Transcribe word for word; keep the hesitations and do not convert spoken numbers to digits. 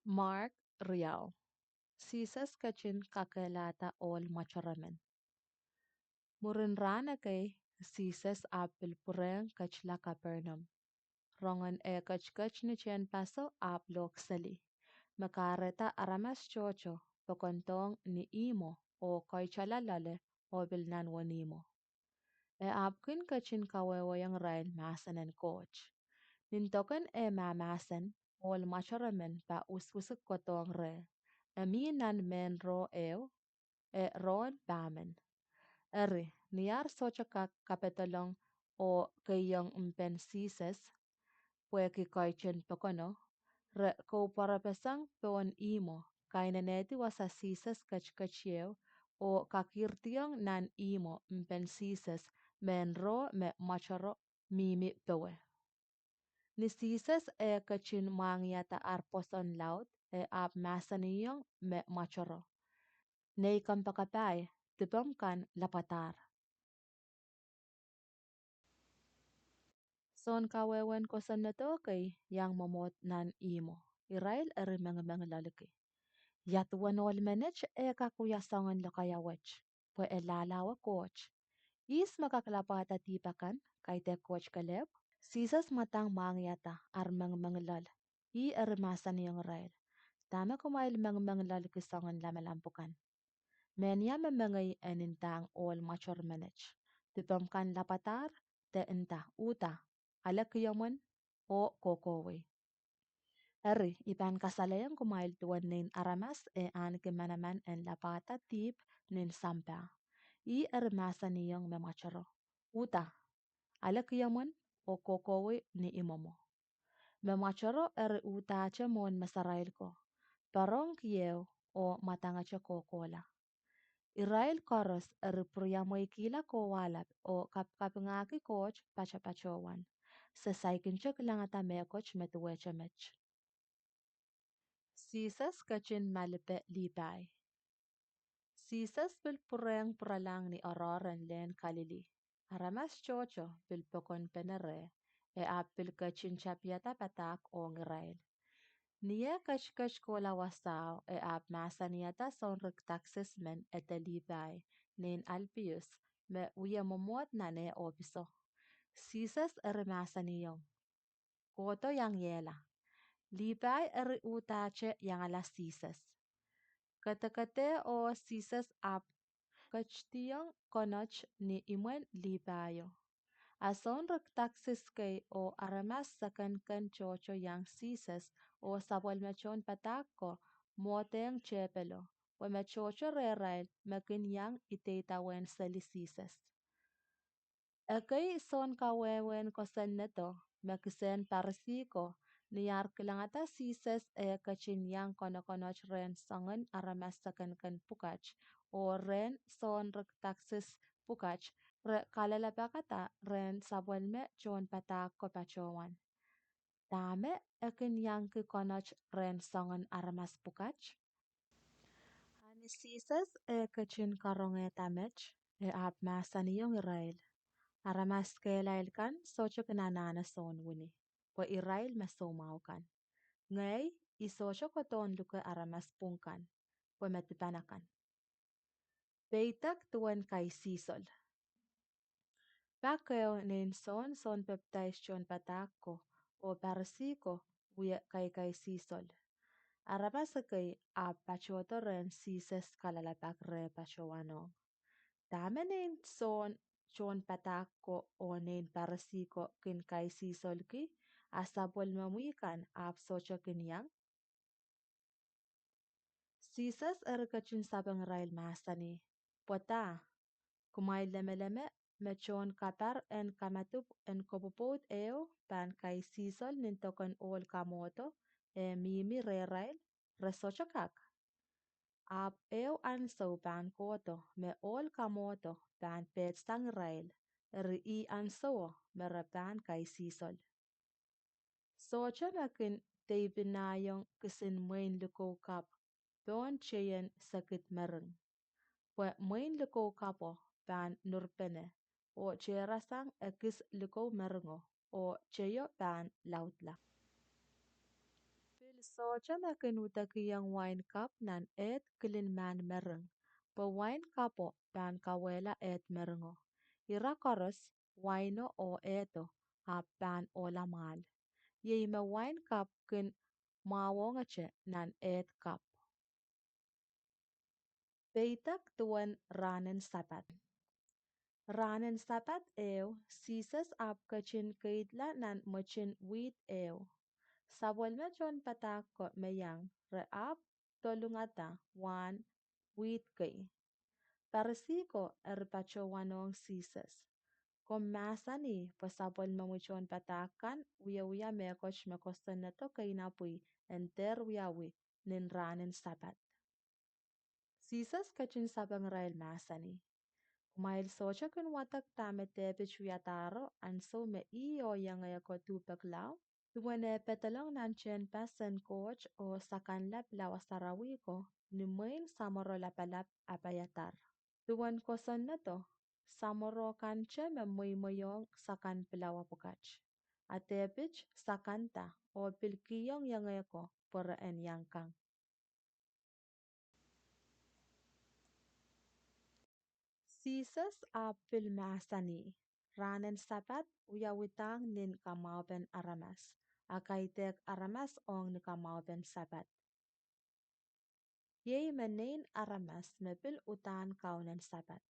Mark riau. Sises ketin kakehlahda ohl mwoatoromen. Mwurin rahn ekei, Sises ahpw pil pwurehng ketila Kapernaum. Rongen eh ketiket ni tehnpaso ahpw lohkseli, me kahrehda aramas tohto pokondohng ni ihmwo oh koitala loale oh pil nan wenihmwo. E ahpw kin ketin kawehwehiong irail mahsen en Koht. Nin doken eh mahmahsen, ohl mwoatoromen pa uswusik kohdohng reh. E mi nan mehn roh ehu, e rohn pahmen. Eri, ni ar sohte kak kapedolong oh keiong mpen Sises, pwehki koiten pokono, re koupworepeseng pohn ihmwo, kainenehdi wasa Sises ketiket ieu, oh kakihrdiong nan ihmwo mpen Sises mehn roh me mwoatoro mihmi powe. Ni Sises eh ketin mwahngihada ar pwoson laud, e ahpw mahsanihong me mwoatoro, "Nei kompoakepahi, dipomw kan lapwadahr." Soun kawehwehn kosonnedo kei iang mwomwohd nan ihmwo. Irail eri mengimengloalki, "Ia duwen ohl menet eh kak wia soangen lokaia wet, pwe e lahlahwe Koht? Ihs me kak lapwahda dihp akan, kaidehk Koht kelehpw?" Sises mwadang mwahngihada ar mengimengloal. Ih eri mahsanihong irail, "Dahme kumwail mengimengloalki soangen lamalam pwukan? Mehnia me mengei en ndahng ohl mwoator menet, 'Dipomw kan lapwadahr,' de nda, 'Uhda, ale kiomwen oh kohkohwei'? Eri, I pahn kasalehiong kumwail duwen Nein Aramas eh ahneki manaman en lapwahda dihp nin sampah." Ih eri mahsanihong me mwoatoro, "Uhda, ale kiomwen oh kohkohwei ni imwomwo." Me mwoatoro eri uhdahte mwohn mesarail ko, poarong kiehu oh mwadangete kohkohla. Irail koaros eri pwuriamweikihla kowahlap oh kapikapingahki Koht patopatohwan. Se saikinte kilangada mehkot me duwehte met. Sises ketin malipe Lipai. Sises pil pwurehng pwuralahng ni oaroahr en lehn Kalili. Aramas tohto pil pokonpene reh, e ahpw pil ketin tapihada padahk ong irail. Ni eh ketiket kohla wasao, e ahpw mahsanihada soun rikidaksis men ede Lipai, nein Alpius, me wie mwomwohd nan eh ohpiso. Sises eri mahsanihong, "Kohdo iang iehla." Lipai eri uhdahte iangala Sises. Kedekede oh Sises ahpw ketidihong konot ni imwen Lipaio. A soun rikidaksis kei oh aramas sekenken tohto iang Sises oh sapwellime tohnpadahk ko mwohdehng tehpelo, pwe me tohto rehrail me kin iang ideidawehn seli Sises. Ekei soun kawehwehn kosonnedo, me kisehn Parisi ko, ni ar kilangada Sises eh ketin iang konokonot rehn soangen aramas sekenken pwukat oh rehn soun rikidaksis pwukat, re kalelapak rehn sapwellime tohnpadahk ko patohwan, "Dahme e kin iangki konot rehn soangen aramas pwukat?" A ni Sises eh ketin karongehda met, e ahpw mahsanihong irail, "Aramas kehlail kan sohte kin anahne soun wini, pwe irail me soumwahu kan. Ngehi, I sohte kohdohn luke aramas pwung kan, pwe me dipan akan." Peidek duwen kaisihsol. Pak ehu nein Sohn, soun pepdais tohnpadahk ko, oh Parisi ko wie kaikaisihsol. Aramas ekei ahpw patohdo rehn Sises kalelapak reh patohwanohng, "Dahme nein Sohn tohnpadahk ko oh nein Parisi ko kin kaisihsolki, a sapwellimomwi kan ahpw sohte kin iang?" Sises eri ketin sapeng irail, mahsanih, "Pwehda, kumwail lemeleme me tohn kapahr en kamadipw en kopwopwoud ehu pahn kaisihsol nin doken ohl kamwohdo eh mihmi rehrail? Re sohte kak. Ahpw ehu ansou pahn kohdo me ohl kamwohdo pahn pehd sang irail, eri ih ansowo me re pahn kaisihsol. Sohte me kin deipinaiong kisin mwein likou kapw pohn teien sekid mering. Pwe mwein likou kapwo pahn nurpene, oh tehrasang ekis likou meringo, oh teio pahn laudla." Pil Sohte me kin uhdekihong wain kap nan eht kilin mahn mering, pwe wain kapo pahn kauwehla eht meringo. Ira koaros, waino oh ehdo, ahpw pahn ohla mwahl. Iei me wain kap kin mwahuongete nan eht kap. Peidek duwen rahnen Sapad. Rahnen Sapad ehu, Sises ahpw ketin keidla nan mwetin wihd ehu. Sapwellime tohnpadahk ko me iang, re ahpw dolungada wahn wihd kei. Parisi ko eri patohwanohng Sises, Komw mahsanih pwe sapwellimomwi tohnpadahk kan wiewia mehkot me kosonnedo keinapwi en dehr wiawi nin rahnen Sapad. Sises ketin sapeng irail, mahsanih, Kumwail sohte kin wadek dahme Depit wiadahro ansou me ih oh iengehko duhpek lao? Duwen eh pedolong nan tehnpas en Koht oh sakanla pilawa sarawi ko, ni mwein samworo lapalap apaiadar. Duwen kosonnedo, samworo kante me mweimweiong sakan pilawa pwukat. A Depit sakanda oh pil kihong iengehko pwe re en iang kang. Sises ahpw pil mahsanih, Rahnen Sapad wiawidahng nin kamwahupen aramas, a kaidehk aramas ong ni kamwahupen Sapad. Iei me Nein Aramas me pil uhdahn Kaunen Sapad.